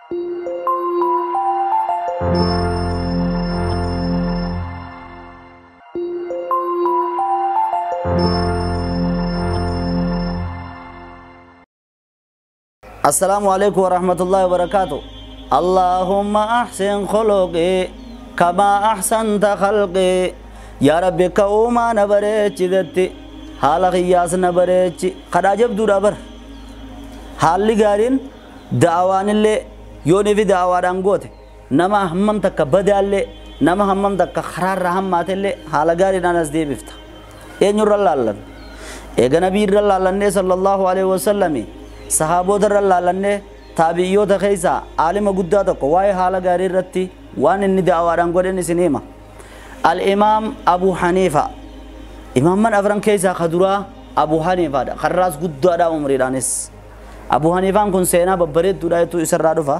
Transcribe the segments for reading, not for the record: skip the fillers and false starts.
السلام عليكم ورحمة الله وبركاته. اللهم أحسن خلقي كما أحسنت خلقي. يا ربي كوما نبريتش ذاتي حال خياس نبريتش قد عجب دور بر حال غارين دعوان اللي يوني في دعوان انغوت نما همم تك بدال نما همم تك خرار رحمات اللي حال غارين انس دي بفتا اينور الله ايغا نبي الله صلى الله عليه وسلم صحابوتا رلالنه تابعيوتا خيسا عالم قدا تكو واي حال غاري رتي وان اني دعواران غودن سينما. الامام ابو حنيفه امام من افران كيسا خدورا ابو حنيفه دا خراس قدا دا عمري دانس ابو حنيفه كن سينا ببريد دودا تو اسرا دفا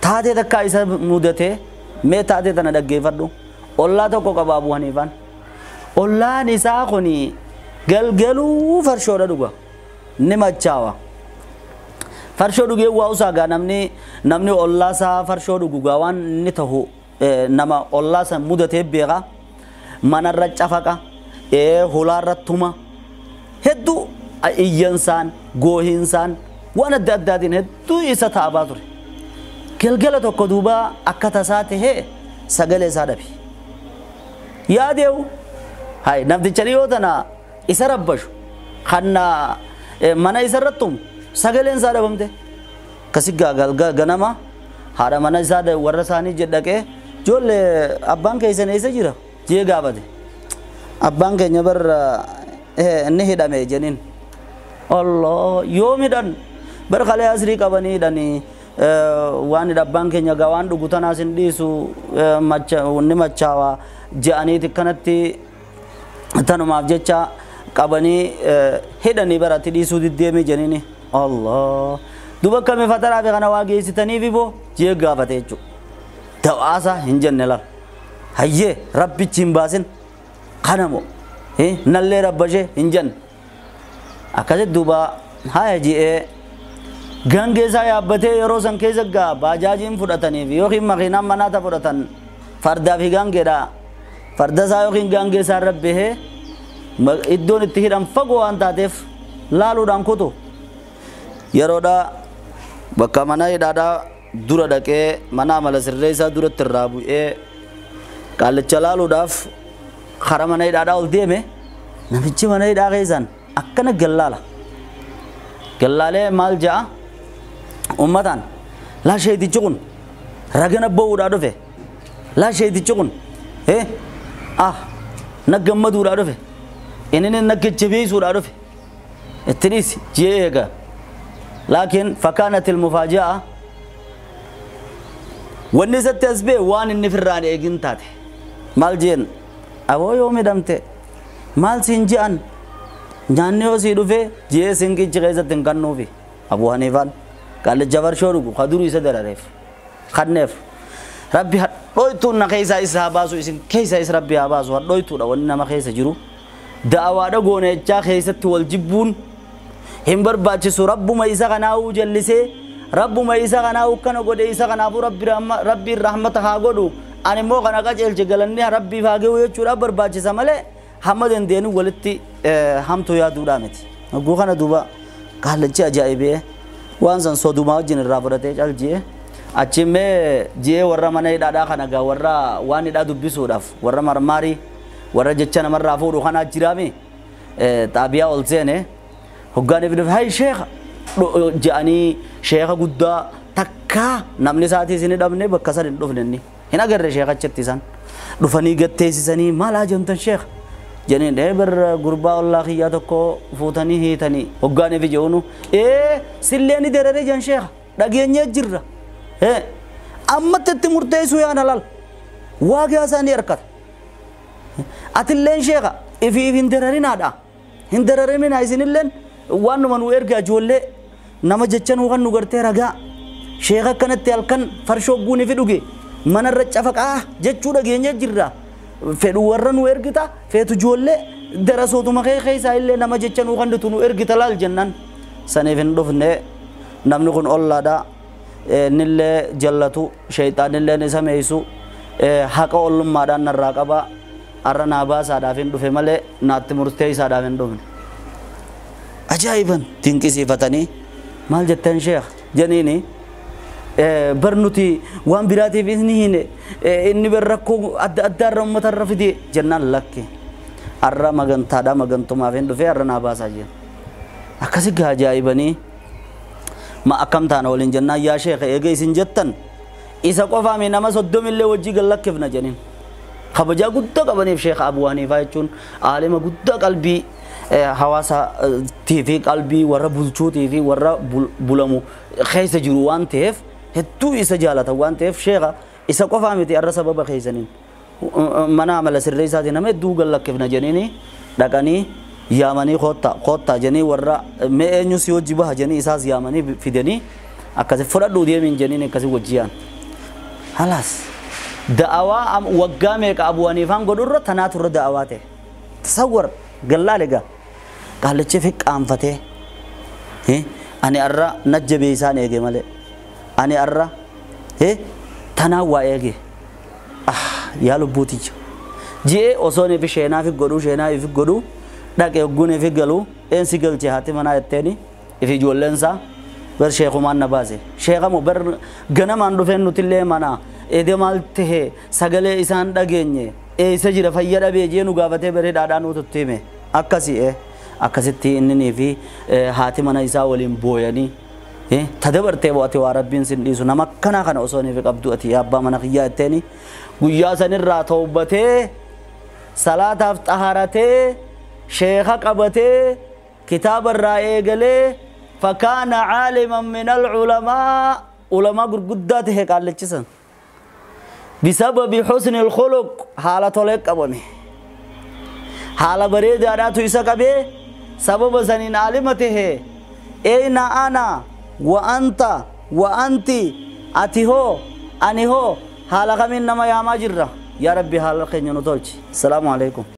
تاته تكا اسا مودته مي تاته تنا دغيفدو اولا تكو قبا ابو حنيفه اولا نسا خني گلگلو فرشودا دوغا نمچاوا فرشو dhugee waa usaa namni namni ollaa isaa farshoo dhugu gaa waan inni tahu nama ollaa san mudatee beeka manarra cafaqa hulaarra tuma hedduu iyyansaan goohinsaan waan adda addaatiin hedduu isa taabaa ture. Galgala tokko duuba akka tasaa tahee sagalee isaa dhabe. Yaadeewu hay namticha dhiyoo tana isa rabbashu kanna mana isarrattum sagaleen isaa dhabamte kasi ganama haadha mana isaa warra isaanii jedhaqee ijoollee abbaan keessan eessa jira jee gaafate. Abbaan keenya bar inni hidhame jeniin. Allah yoom hidhan bar kalee asrii qabanii hidhanii waan abbaan keenya gaa waan dhugu tanaas hin dhiisu inni machaawaa je'aniiti kanatti tanumaaf jecha qabanii hidhanii baratti dhiisuu diddeemee jeniini. Allah duba kami fataraa fi kana waa geessitaniif iboo jee gaafate jechuudha. Da'aasa hin jenne laal. Hayyee rabbichi hin baasin kanamo nallee rabbashee hin jenne. Akkasitti duuba haya ji'ee gaangee isaa yaabbatee yeroo san keessa gaa baajaajiin fudhataniif yookiin makiinaan manaata fudhatan fardaa fi gaangeedha. Farda isaa yookiin gaangee isaa irra bahee iddoon itti hidhan fagoo waan taateef laaluudhaan kutu. Yeroodha bakka mana hidhaadhaa dura dhaqee mana amala sirree isaa duratti irraa bu'ee qaallicha laaluudhaaf karaa mana hidhaadhaa ol deeme namichi mana hidhaa keessaan akkana gallaala. Gallaalee maal ja'a uummataan laa sheetichi kun ragana ba'uudhaa dhufe laa sheetichi kun na gammaduudhaa dhufe inni na jajjabeessuudhaa dhufe ittinis jee eega. لكن فكانت المفاجأة والنسبة تسبي وان النفران إيجنتات مالجين أبو يوم دمت مال سنجان جانيو سيدوفي جي سنجي جيزة تنكنوفي أبو حنيفان قال الجبر شورو خدوري سدراريف خدنف ربي هدويتو نكيسا إسها باسو إسن كيسا إس ربي هباسو هدويتو لو ما خيسا جرو دعوة دقونة جا خيسة والجبون هم barbaachisu rabbuma isa kanaa'uu jallisee rabbuma isa kanaa'uu kana godhe isa kanaafuu rabbiin rahmata haa godhu ani immoo kana qajeelche galanni rabbiif haa gahu jechuudhaaf barbaachisa malee hamma dandeenu walitti hamtuu yaaduudhaa miti. Hogguu kana duuba qaallichi ajaa'ibee waan san sodumaa wajjin irraa fudhatee calji'ee achimmee ji'ee warra mana hidhaadhaa kana gaa warra waan hidhaa dubbisuudhaaf warra marmaarii warra jecha namarraa fuudhu kanaa jiraami xaabiyaa ol seene. Hoggaan ibn hay sheekh jedhanii sheekha guddaa takka namni isaatii isin dhabne bakka san hin dhufne inni hin agarre sheekha achitti isaan dhufanii gatteessisanii maal haajamtan sheekh jedhaniin bar gurbaa ollaa kiyyaa tokko fuutanii hiitanii hoggaan ifi je'unu sillee ni derere jan sheekha dhageenyee jirra ammatti itti murteessuu yaana laal waagaa isaanii harkata atilleen sheekha ifiif hin dererinaadha hin dereriminaa isinilleen waan numa nu ergaa ijoollee nama jecha nu kan nu gartee ragaa sheekha akkanatti halkan farshoo guuni fi dhuge manarra cafaqaa jechuu dhageenye jirra fedhu warra nu ergita feetu ijoollee darasootuma kee keessaa illee nama jecha nu kan nu ergita laal jennaan saniif hin dhufne namni kun ollaadha Nillee jallatu shayxaanillee isa meeysu haqa ollummaadhaan narraa qaba arra naa baasaadhaaf hin dhufe malee naatti murtee isaadhaaf hin dhufne. Ajaa'iban dinqisiifatanii maal jettan sheekh janiini bar nuti waan biraatiif inni hine inni bar rakkoo adda addaarra uummatarra fide jennaan lakke arra magantaadha magantumaaf hin dhufe arra naa baasaa jeen. Akkasi gaa ajaa'ibanii ma akkam taana waliin jennaan yaa sheekha eega isin jettan isa qofaami nama 30 illee wajjii gallakkifna jeniin. Kabajaa guddaa qabaniif sheekha Abuu Haniifaa jechuun aalima guddaa qalbii hawaasaatii fi qalbii warra bulchuutii fi warra bulamu keessa jiru waan ta'eef hedduu isa jaalatan waan ta'eef sheekha isa qofaa miti arra sababa keessaniin mana amala sirreessaatii nama hedduu gallakkifna jeniini dhaqanii yaamanii koottaa koottaa jenii warra mee eenyu si wajji baha jenii isaas yaamanii fidanii akkasi fudhadhuu deemiin jeniin akkasi wajji yaan. Halaas da'awaa waggaa meeqa Abuu Haniifaan godhurra tanaatu irra da'awaa ta'e. Tasawwar gallaale gaa qaallichi fi qaanfatee ani arra najjabee isaan eege malee ani arra tanaan waa eege yaa lubbuutiyya ji'ee osoo fi sheenaa fi godhuu sheenaa fi godhuu dhaqee hogguun fi galuu eensi galche haati manaa jetteeni ifi ijoolleen isaa bar sheekumaan na baase sheekamu bar ganamaan dhufeen nutillee mana ede maal tahe sagalee isaan dhageenye eessa jira fayya dhabee jee nu gaafatee baree dhaadhaa nuututti hime akkasi akkasitti inni fi haati mana isaa waliin booyanii tadabartee bo'ate waa rabbiin sin dhiisu nama akkanaa kana osoo inni qabdu ati abbaa mana kiyyaa jetteeni guyyaa sanirraa tawbatee salaataaf xaharatee sheeka qabatee kitaaba irraa eegalee فكان عالما من العلماء علماء قداته قال لتشسن بسبب حسن الخلق حالة لك أبومي حالة بريد أراتو إساقبه سبب سنين عالمته أين أنا وأنت وأنت أتي هو أني هو حالة من نما يا ماجرة يا ربي حالة خير نتولج. السلام عليكم.